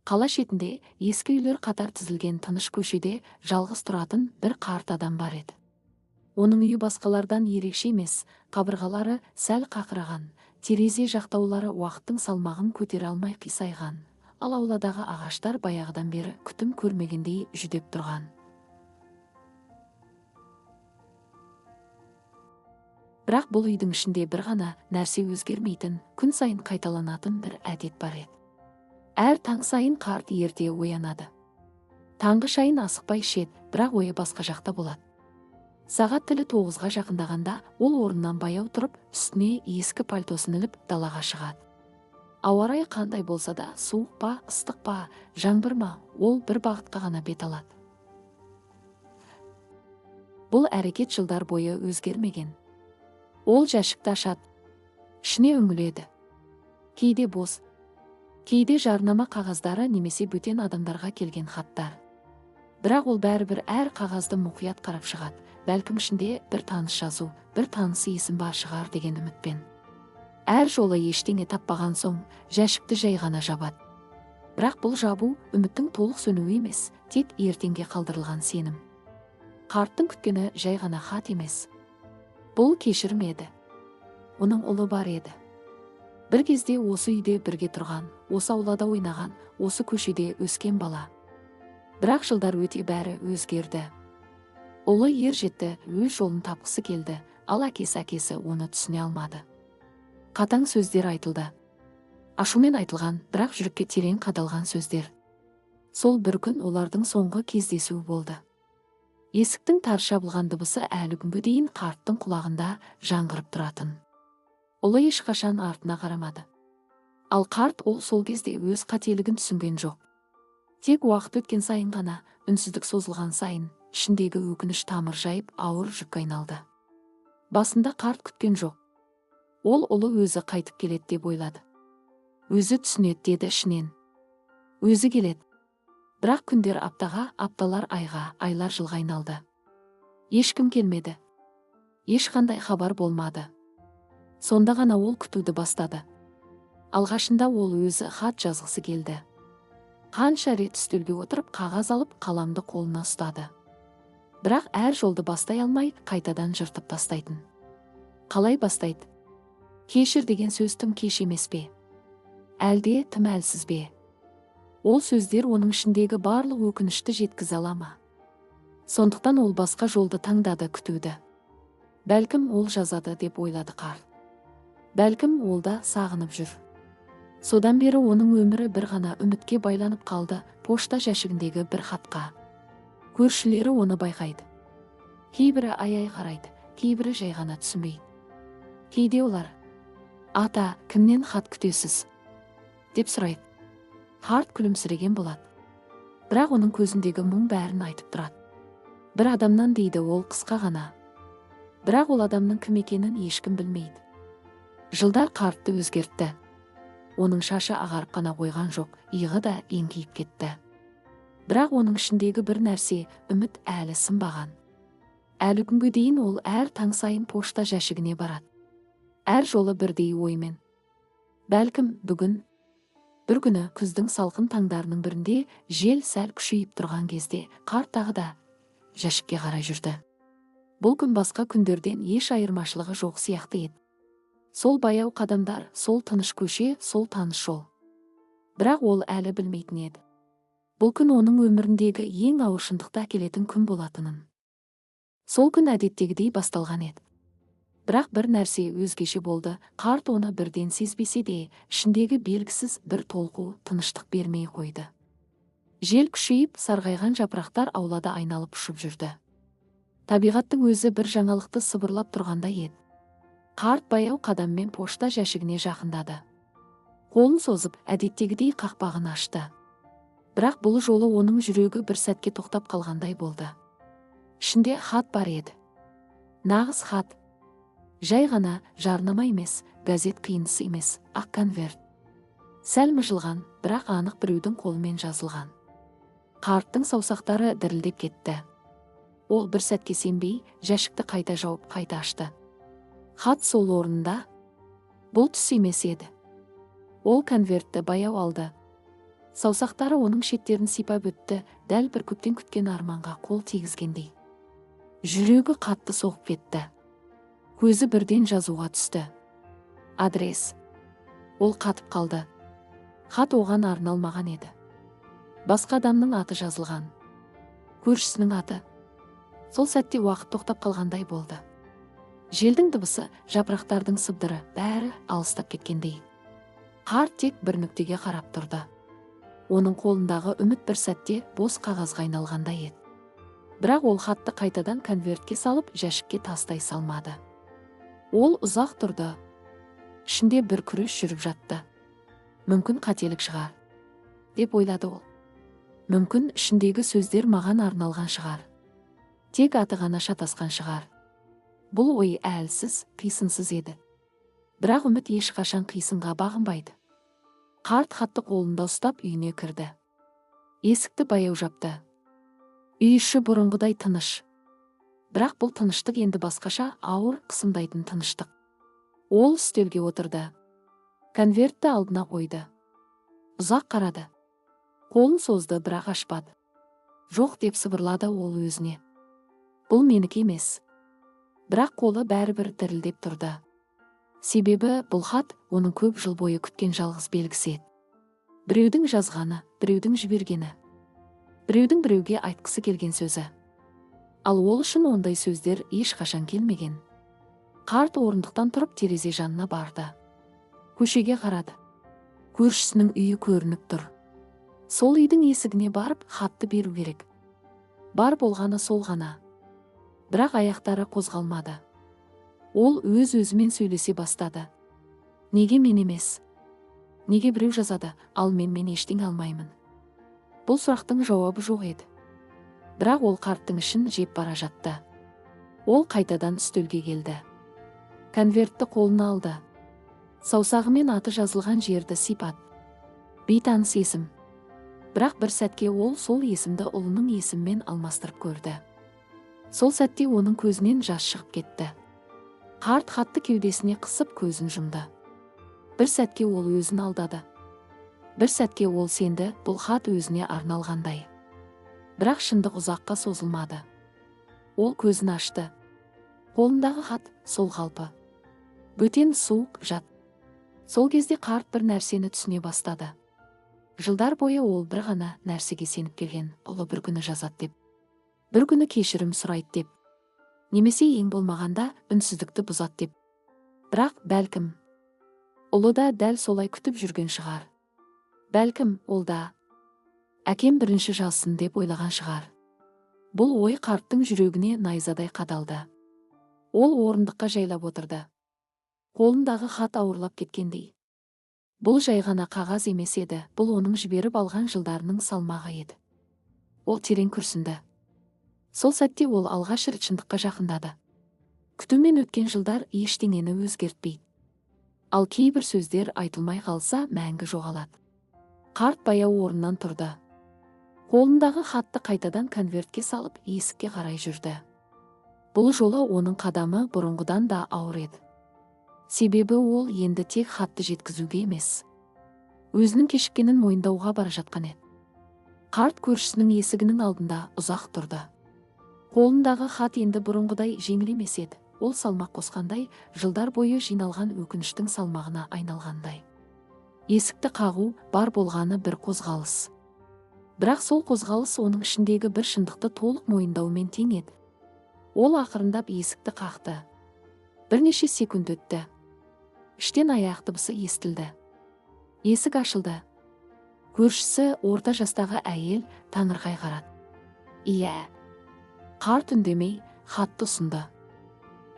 Қала шетінде ескі үйлер қатар тізілген тыныш көшеде жалғыз тұратын бір қарт адам бар еді. Оның үйі басқалардан ерекше емес, қабырғалары сәл қақыраған, терезе жақтаулары уақыттың салмағын көтере алмай қисайған, ал ауладағы ағаштар баяғыдан бері күтім көрмегендей жүдеп тұрған. Бірақ бұл үйдің ішінде бір ғана нәрсе өзгермейтін, күн сайын қайталанатын бір әдет бар еді. Әр таң сайын қарт ерте оянады. Таңғы шайын асықпай ішеді, бірақ ойы басқа жақта болады. Сағат тілі 9-ға жақындағанда ол орнынан баяу тұрып, үстіне ескі пальтосын іліп далаға шығады. Ауа райы қандай болса да, суық па, ыстық па, жаңбыр ма, ол бір бағытқа ғана бет алады. Бұл әрекет жылдар бойы өзгермеген. Ол жәшікті ашады, ішіне үңіледі. Кейде бос, кейде жарнама қағаздары немесе бөтен адамдарға келген хаттар. Бірақ ол бәрібір әр қағазды мұқият қарап шығады, бәлкім ішінде бір таныс жазу, бір таныс есім бар шығар деген үмітпен. Әр жолы ештеңе таппаған соң, жәшікті жай ғана жабады. Бірақ бұл жабу үміттің толық сөнуі емес, тек ертеңге қалдырылған сенім. Қарттың күткені жай ғана хат емес. Бұл кешірім еді. Оның ұлы бар еді. Бір кезде осы үйде бірге тұрған, осы аулада ойнаған, осы көшеде өскен бала. Бірақ жылдар өте бәрі өзгерді. Ұлы ер жетті, өз жолын тапқысы келді, ал әкесі оны түсіне алмады. Қатаң сөздер айтылды. Ашумен айтылған, бірақ жүрекке терең қадалған сөздер. Сол бір күн олардың соңғы кездесуі болды. Есіктің тар жабылған дыбысы әлі күнге дейін қарттың құлағында жаңғырып тұратын. Ұлы ешқашан артына қарамады. Ал қарт ол сол кезде өз қателігін түсінген жоқ. Тек уақыт өткен сайын ғана, үнсіздік созылған сайын, ішіндегі өкініш тамыр жайып ауыр жүкке айналды. Басында қарт күткен жоқ. Ол ұлы өзі қайтып келеді деп ойлады. Өзі түсінеді деді ішінен. Өзі келеді. Бірақ күндер аптаға, апталар айға, айлар жылға айналды. Ешкім келмеді. Ешқандай хабар болмады. Сонда ғана ол күтуді бастады. Алғашында ол өзі хат жазғысы келді. Қанша рет үстелге отырып, қағаз алып, қаламды қолына ұстады. Бірақ әр жолды бастай алмай, қайтадан жыртып тастайтын. Қалай бастайды? Кешір деген сөз тым кеш емес пе? Әлде тым әлсіз бе? Ол сөздер оның ішіндегі барлық өкінішті жеткізе ала ма? Сондықтан ол басқа жолды таңдады, күтуді. Бәлкім ол жазады деп ойлады қарт. Бәлкім ол да сағынып жүр. Содан бері оның өмірі бір ғана үмітке байланып қалды, пошта жәшігіндегі бір хатқа. Көршілері оны байқайды. Кейбірі аяй қарайды, кейбірі жай ғана түсінбейді. Кейде олар: "Ата, кімнен хат күтесіз?" деп сұрайды. Қарт күлімсіреген болады. Бірақ оның көзіндегі мұң бәрін айтып тұрады. Бір адамнан дейді ол қысқа ғана. Бірақ ол адамның кім екенін ешкім білмейді. Жылдар қартты өзгертті. Оның шашы ағарып қана қойған жоқ, иығы да еңкейіп кетті. Бірақ оның ішіндегі бір нәрсе, үміт әлі сынбаған. Әлі күнге дейін ол әр таң сайын пошта жәшігіне барады. Әр жолы бірдей оймен. Бәлкім бүгін, бір күні күздің салқын таңдарының бірінде жел сәл күшейіп тұрған кезде қарт тағы да жәшікке қарай жүрді. Бұл күн басқа күндерден еш айырмашылығы жоқ сияқты еді. Сол баяу қадамдар, сол тыныш көше, сол таныс жол. Бірақ ол әлі білмейтін еді. Бұл күн оның өміріндегі ең ауыр шындықты әкелетін күн болатынын. Сол күн әдеттегідей басталған еді. Бірақ бір нәрсе өзгеше болды, қарт оны бірден сезбесе де, ішіндегі белгісіз бір толқу тыныштық бермей қойды. Жел күшейіп, сарғайған жапырақтар аулада айналып ұшып жүрді. Табиғаттың өзі бір жаңалықты сыбырлап тұрғандай еді. Қарт баяу қадаммен пошта жәшігіне жақындады. Қолын созып, әдеттегідей қақпағын ашты. Бірақ бұл жолы оның жүрегі бір сәтке тоқтап қалғандай болды. Ішінде хат бар еді. Нағыз хат. Жай ғана жарнама емес, газет қиындысы емес, ақ конверт. Сәл мыжылған, бірақ анық біреудің қолымен жазылған. Қарттың саусақтары дірілдеп кетті. Ол бір сәтке сенбей, жәшікті қайта жауып, қайта ашты. Хат сол орнында. Бұл түс емес еді. Ол конвертті баяу алды. Саусақтары оның шеттерін сипап өтті, дәл бір көптен күткен арманға қол тигізгендей. Жүрегі қатты соғып кетті. Көзі бірден жазуға түсті. Адрес. Ол қатып қалды. Хат оған арналмаған еді. Басқа адамның аты жазылған. Көршісінің аты. Сол сәтте уақыт тоқтап қалғандай болды. Желдің дыбысы, жапырақтардың сыбдыры, бәрі алыстап кеткендей. Қарт тек бір нүктеге қарап тұрды. Оның қолындағы үміт бір сәтте бос қағазға айналғандай еді. Бірақ ол хатты қайтадан конвертке салып, жәшікке тастай салмады. Ол ұзақ тұрды. Ішінде бір күрес жүріп жатты. Мүмкін қателік шығар, деп ойлады ол. Мүмкін ішіндегі сөздер маған арналған шығар. Тек аты ғана шатасқан шығар. Бұл ой әлсіз, қисынсыз еді. Бірақ үміт ешқашан қисынға бағынбайды. Қарт хатты қолында ұстап үйіне кірді. Есікті баяу жапты. Үй іші бұрынғыдай тыныш. Бірақ бұл тыныштық енді басқаша, ауыр, қысымдайтын тыныштық. Ол үстелге отырды. Конвертті алдына қойды. Ұзақ қарады. Қолын созды, бірақ ашпады. Жоқ, деп сыбырлады ол өзіне. Бұл менікі емес. Бірақ қолы бәрібір дірілдеп тұрды. Себебі бұл хат оның көп жыл бойы күткен жалғыз белгісі еді. Біреудің жазғаны, біреудің жібергені. Біреудің біреуге айтқысы келген сөзі. Ал ол үшін ондай сөздер ешқашан келмеген. Қарт орындықтан тұрып терезе жанына барды. Көшеге қарады. Көршісінің үйі көрініп тұр. Сол үйдің есігіне барып хатты беру керек. Бар болғаны сол ғана. Бірақ аяқтары қозғалмады. Ол өз-өзімен сөйлесе бастады. Неге мен емес? Неге біреу жазады, ал мен ештеңе алмаймын? Бұл сұрақтың жауабы жоқ еді. Бірақ ол қарттың ішін жеп бара жатты. Ол қайтадан үстелге келді. Конвертті қолына алды. Саусағымен аты жазылған жерді сипады. Бейтаныс есім. Бірақ бір сәтке ол сол есімді ұлының есімімен алмастырып көрді. Сол сәтте оның көзінен жас шығып кетті. Қарт хатты кеудесіне қысып көзін жұмды. Бір сәтке ол өзін алдады. Бір сәтке ол сенді, бұл хат өзіне арналғандай. Бірақ шындық ұзаққа созылмады. Ол көзін ашты. Қолындағы хат сол қалпы. Бөтен, суық, жат. Сол кезде қарт бір нәрсені түсіне бастады. Жылдар бойы ол бір ғана нәрсеге сеніп келген, ұлы бір күні жазады деп. Бір күні кешірім сұрайды деп. Немесе ең болмағанда үнсіздікті бұзады деп. Бірақ бәлкім, ұлы да дәл солай күтіп жүрген шығар. Бәлкім, ол да әкем бірінші жазсын деп ойлаған шығар. Бұл ой қарттың жүрегіне найзадай қадалды. Ол орындыққа жайлап отырды. Қолындағы хат ауырлап кеткендей. Бұл жай ғана қағаз емес еді, бұл оның жіберіп алған жылдарының салмағы еді. Ол терең күрсінді. Сол сәтте ол алғаш рет шындыққа жақындады. Күтумен өткен жылдар ештеңені өзгертпейді. Ал кейбір сөздер айтылмай қалса, мәңгі жоғалады. Қарт баяу орнынан тұрды. Қолындағы хатты қайтадан конвертке салып, есікке қарай жүрді. Бұл жолы оның қадамы бұрынғыдан да ауыр еді. Себебі ол енді тек хатты жеткізуге емес, өзінің кешіккенін мойындауға бара жатқан еді. Қарт көршісінің есігінің алдында ұзақ тұрды. Қолындағы хат енді бұрынғыдай жеңіл емес еді. Ол салмақ қосқандай, жылдар бойы жиналған өкініштің салмағына айналғандай. Есікті қағу бар болғаны бір қозғалыс. Бірақ сол қозғалыс оның ішіндегі бір шындықты толық мойындаумен тең еді. Ол ақырындап есікті қақты. Бірнеше секунд өтті. Іштен аяқ дыбысы естілді. Есік ашылды. Көршісі орта жастағы әйел таңырқай қарады. Иә. Қарт үндемей хатты ұсынды.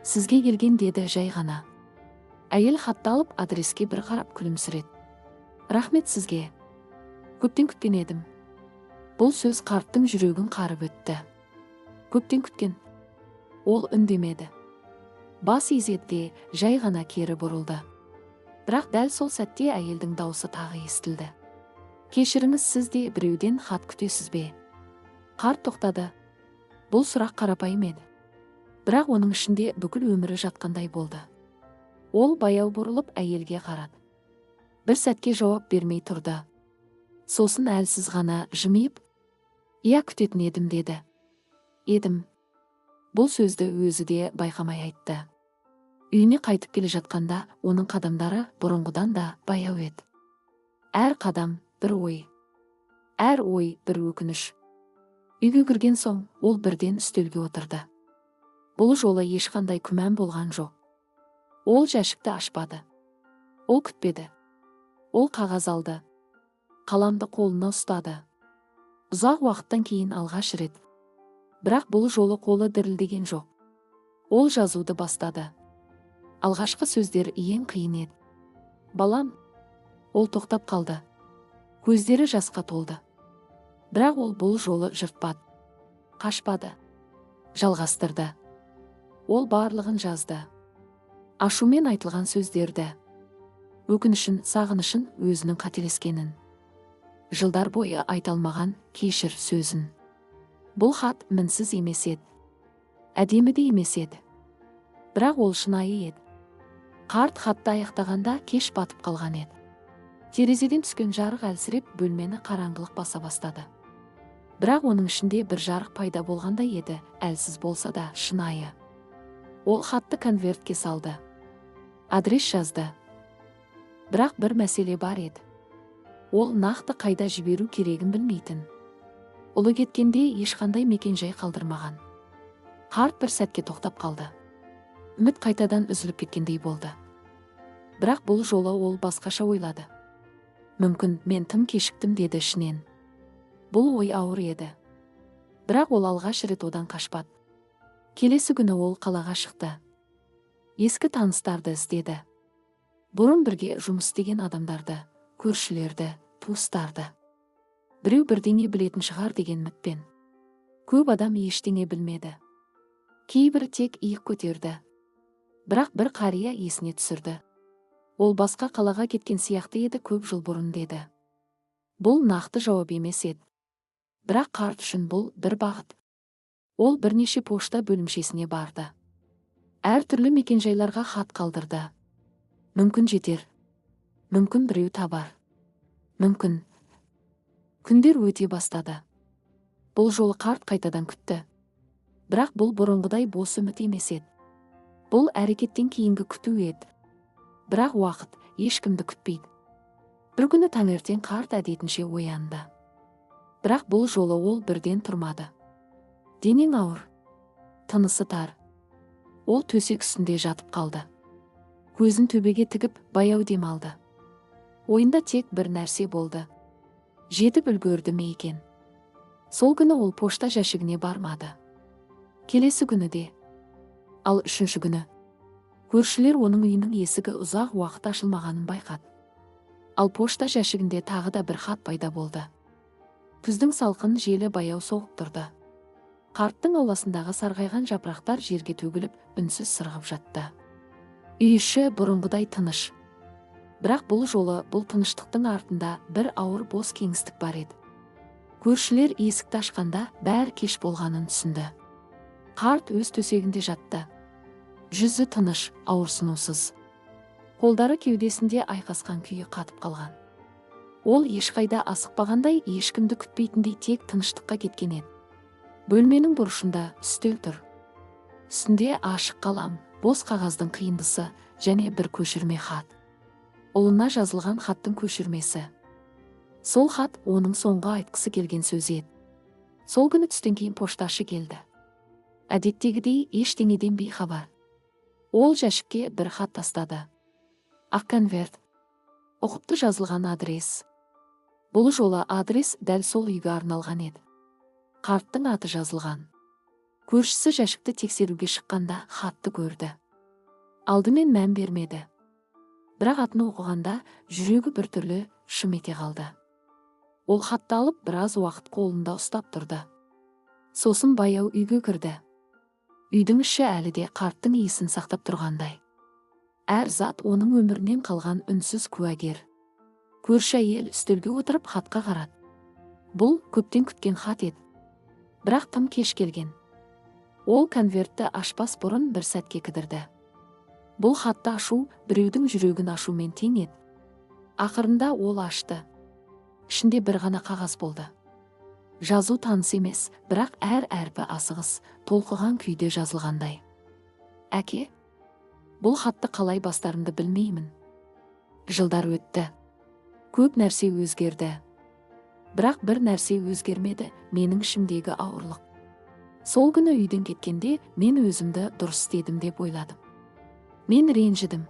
Сізге келген, деді жай ғана. Әйел хатты алып, адреске бір қарап күлімсіреді. Рахмет сізге. Көптен күткен едім. Бұл сөз қарттың жүрегін қарып өтті. Көптен күткен. Ол үндемеді. Бас изеді де жай ғана кері бұрылды. Бірақ дәл сол сәтте әйелдің даусы тағы естілді. Кешіріңіз, сіз де біреуден хат күтесіз бе? Қарт тоқтады. Бұл сұрақ қарапайым еді. Бірақ оның ішінде бүкіл өмірі жатқандай болды. Ол баяу бұрылып әйелге қарады. Бір сәтке жауап бермей тұрды. Сосын әлсіз ғана жымиып, «Иә, күтетін едім», деді. Едім. Бұл сөзді өзі де байқамай айтты. Үйіне қайтып келе жатқанда оның қадамдары бұрынғыдан да баяу еді. Әр қадам бір ой. Әр ой бір өкініш. Үйге кірген соң ол бірден үстелге отырды. Бұл жолы ешқандай күмән болған жоқ. Ол жәшікті ашпады. Ол күтпеді. Ол қағаз алды. Қаламды қолына ұстады. Ұзақ уақыттан кейін алғаш рет. Бірақ бұл жолы қолы дірілдеген жоқ. Ол жазуды бастады. Алғашқы сөздер ең қиын еді. «Балам», ол тоқтап қалды. Көздері жасқа толды. Бірақ ол бұл жолы жыртпады. Қашпады. Жалғастырды. Ол барлығын жазды. Ашумен айтылған сөздерді. Өкінішін, сағынышын, өзінің қателескенін. Жылдар бойы айта алмаған кешір сөзін. Бұл хат мінсіз емес еді. Әдемі де емес еді. Бірақ ол шынайы еді. Қарт хатты аяқтағанда кеш батып қалған еді. Терезеден түскен жарық әлсіреп, бөлмені қараңғылық баса бастады. Бірақ оның ішінде бір жарық пайда болғандай еді, әлсіз болса да шынайы. Ол хатты конвертке салды. Адрес жазды. Бірақ бір мәселе бар еді. Ол нақты қайда жіберу керегін білмейтін. Ұлы кеткенде ешқандай мекен-жай қалдырмаған. Қарт бір сәтке тоқтап қалды. Үміт қайтадан үзіліп кеткендей болды. Бірақ бұл жолы ол басқаша ойлады. Мүмкін мен тым кешіктім, деді ішінен. Бұл ой ауыр еді. Бірақ ол алғаш рет одан қашпады. Келесі күні ол қалаға шықты. Ескі таныстарды іздеді. Бұрын бірге жұмыс істеген адамдарды, көршілерді, туыстарды. Біреу бірдеңе білетін шығар деген үмітпен. Көп адам ештеңе білмеді. Кейбірі тек иық көтерді. Бірақ бір қария есіне түсірді. Ол басқа қалаға кеткен сияқты еді көп жыл бұрын, деді. Бұл нақты жауап емес еді. Бірақ қарт үшін бұл бір бағыт. Ол бірнеше пошта бөлімшесіне барды. Әр түрлі мекенжайларға хат қалдырды. Мүмкін жетер. Мүмкін біреу табар. Мүмкін. Күндер өте бастады. Бұл жолы қарт қайтадан күтті. Бірақ бұл бұрынғыдай бос үміт емес еді. Бұл әрекеттен кейінгі күту еді. Бірақ уақыт ешкімді күтпейді. Бір күні таңертең қарт әдетінше оянды. Бірақ бұл жолы ол бірден тұрмады. Денең ауыр. Тынысы тар. Ол төсек үстінде жатып қалды. Көзін төбеге тігіп, баяу дем алды. Ойында тек бір нәрсе болды. Жетіп үлгерді ме екен? Сол күні ол пошта жәшігіне бармады. Келесі күні де. Ал үшінші күні. Көршілер оның үйінің есігі ұзақ уақыт ашылмағанын байқады. Ал пошта жәшігінде тағы да бір хат пайда болды. Күздің салқын желі баяу соғып тұрды. Қарттың ауласындағы сарғайған жапырақтар жерге төгіліп, үнсіз сырғып жатты. Үй іші бұрынғыдай тыныш. Бірақ бұл жолы бұл тыныштықтың артында бір ауыр бос кеңістік бар еді. Көршілер есікті ашқанда бәрі кеш болғанын түсінді. Қарт өз төсегінде жатты. Жүзі тыныш, ауырсынусыз. Қолдары кеудесінде айқасқан күйі қатып қалған. Ол ешқайда асықпағандай, ешкімді күтпейтіндей тек тыныштыққа кеткен еді. Бөлменің бұрышында үстел тұр. Үстінде ашық қалам, бос қағаздың қиындысы және бір көшірме хат. Ұлына жазылған хаттың көшірмесі. Сол хат оның соңғы айтқысы келген сөзі еді. Сол күні түстен кейін пошташы келді. Әдеттегідей ештеңеден бейхабар. Ол жәшікке бір хат тастады. Ақ конверт. Ұқыпты жазылған адрес. Бұл жолы адрес дәл сол үйге арналған еді. Қарттың аты жазылған. Көршісі жәшікті тексеруге шыққанда хатты көрді. Алдымен мән бермеді. Бірақ атын оқығанда жүрегі біртүрлі шым ете қалды. Ол хатты алып біраз уақыт қолында ұстап тұрды. Сосын баяу үйге кірді. Үйдің іші әлі де қарттың иісін сақтап тұрғандай. Әр зат оның өмірінен қалған үнсіз куәгер. Көрші әйел үстелге отырып хатқа қарады. Бұл көптен күткен хат еді. Бірақ тым кеш келген. Ол конвертті ашпас бұрын бір сәтке кідірді. Бұл хатты ашу біреудің жүрегін ашумен тең еді. Ақырында ол ашты. Ішінде бір ғана қағаз болды. Жазу таныс емес, бірақ әр әрпі асығыс, толқыған күйде жазылғандай. Әке, бұл хатты қалай бастарымды білмеймін. Жылдар өтті. Көп нәрсе өзгерді. Бірақ бір нәрсе өзгермеді: менің ішімдегі ауырлық. Сол күні үйден кеткенде мен өзімді дұрыс істедім деп ойладым. Мен ренжідім.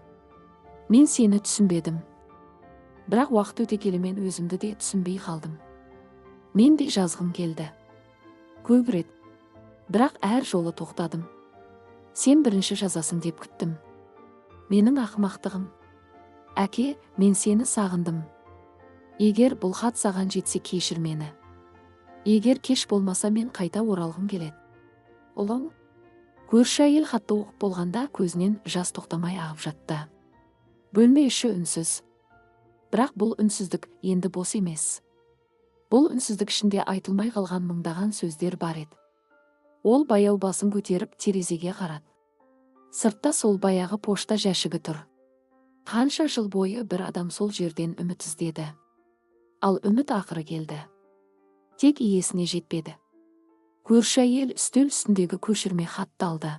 Мен сені түсінбедім. Бірақ уақыт өте келе мен өзімді де түсінбей қалдым. Мен де жазғым келді. Көп рет. Бірақ әр жолы тоқтадым. Сен бірінші жазасың деп күттім. Менің ақымақтығым. Әке, мен сені сағындым. Егер бұл хат саған жетсе, кешір мені. Егер кеш болмаса, мен қайта оралғым келеді. Ұлым. Көрші әйел хатты оқып болғанда, көзінен жас тоқтамай ағып жатты. Бөлме іші үнсіз. Бірақ бұл үнсіздік енді бос емес. Бұл үнсіздік ішінде айтылмай қалған мыңдаған сөздер бар еді. Ол баяу басын көтеріп, терезеге қарады. Сыртта сол баяғы пошта жәшігі тұр. Қанша жыл бойы бір адам сол жерден үміт іздеді. Ал үміт ақыры келді. Тек иесіне жетпеді. Көрші әйел үстел үстіндегі көшірме хатты алды.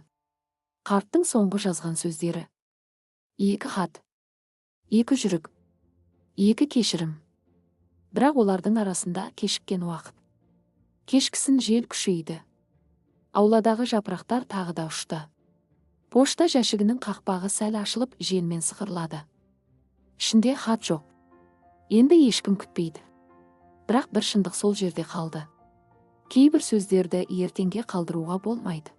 Қарттың соңғы жазған сөздері. Екі хат. Екі жүрек. Екі кешірім. Бірақ олардың арасында кешіккен уақыт. Кешкісін жел күшейді. Ауладағы жапырақтар тағы да ұшты. Пошта жәшігінің қақпағы сәл ашылып, желмен сықырлады. Ішінде хат жоқ. Енді ешкім күтпейді. Бірақ бір шындық сол жерде қалды. Кейбір сөздерді ертеңге қалдыруға болмайды.